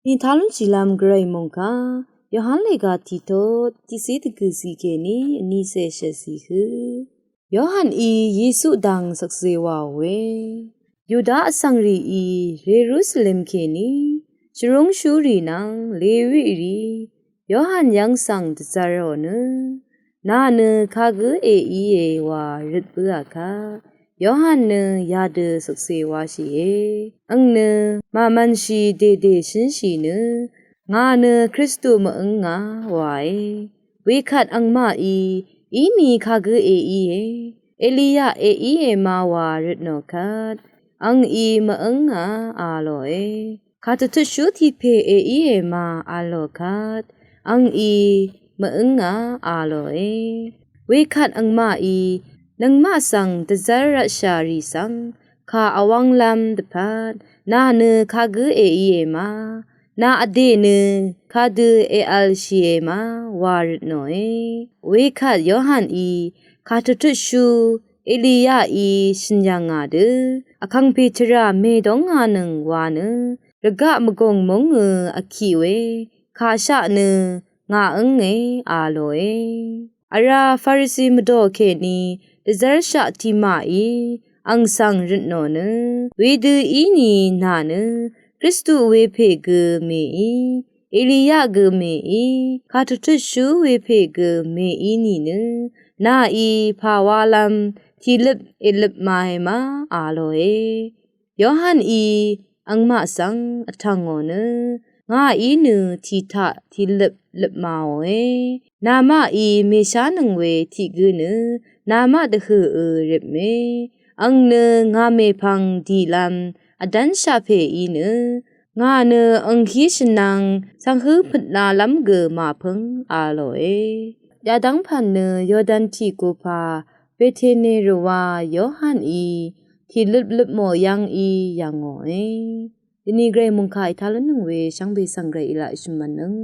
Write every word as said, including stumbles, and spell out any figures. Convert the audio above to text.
Nìtá lúnshìlv́m Gvray mòngkà Yohan lèga tiqtot tiqcé dvgø̀cì kèní vnícé shvtcì hø. Yohaní Yesu dang shvkse wàòe. Yuda vsvng rìí Yerusalem kèní shvrúngshúrì nvng Lewi rìí Yohan yv́ng svng dvzv́rò nø, nà nø kagǿ èíe wa røt bǿà kvt, Yohan nø yadø shvkse wáshìe. Àng nø màmvnshì dèdè shǿnshì nø, ngà nø Kristu mv-ǿngà wae. Wekvt angmaqí, íní kagǿ èíe, Eliya èíe ma wa røtnò kvt, àngí mv-ǿngà a lòe. Kàdvtutshú tiqpè èíe ma a lò kvt, àngí mv-ǿngà a lòe. Wekvt angmaqí, nøngmaq svng dvzv́r rvtshà rì svng kà vwv́nglv́m dvpvt, nà nø kagǿ èíe ma, nà vdè nø kadø èvlshìe ma wa røtnòe. Wekvt Yohaní kàdvtutshú Eliyaí shø̀n yv̀ngà dø, vkàngpè tvrà mèdóngānøng wa nø, rvgaq mvgùng mungø vkiq we kàshaq nø ngà ǿnge a lòe. Vrá Farisi mvdò kèní dvzv́rshaq tiqmaqí àng svng røtnò nø, wedø íní nà nø Kristu wepè gø mèí, Eliya gø mèí, kàdvtutshú wepè gø mèí nìnø, nàí pàwálv́m tìløp èløp mae ma a lòe. Yohaní angmaq svng vtv̀ngò nø, ngàí nø tìtaq tìløp løpmaòe. Namaqí mèshánøng we tiq gǿ nø, namaq dvhø̀ ø røpme. Àng nø ngà mèpvng dìlv́m vdv́nshaq pè í nø, ngà nø àngkí shvnvng svng hǿ pøtnalv́m gø màpǿng a lòe. Yadv́ng pv̀n nø Yordan tiq gupà Betani rvwà Yohaní tìløp løpmò yv́ng í yv̀ngòe. Dvni Gvray mòngkà ètá lúnnøng we shvngbe svng Gvray í laq shvmvnøng.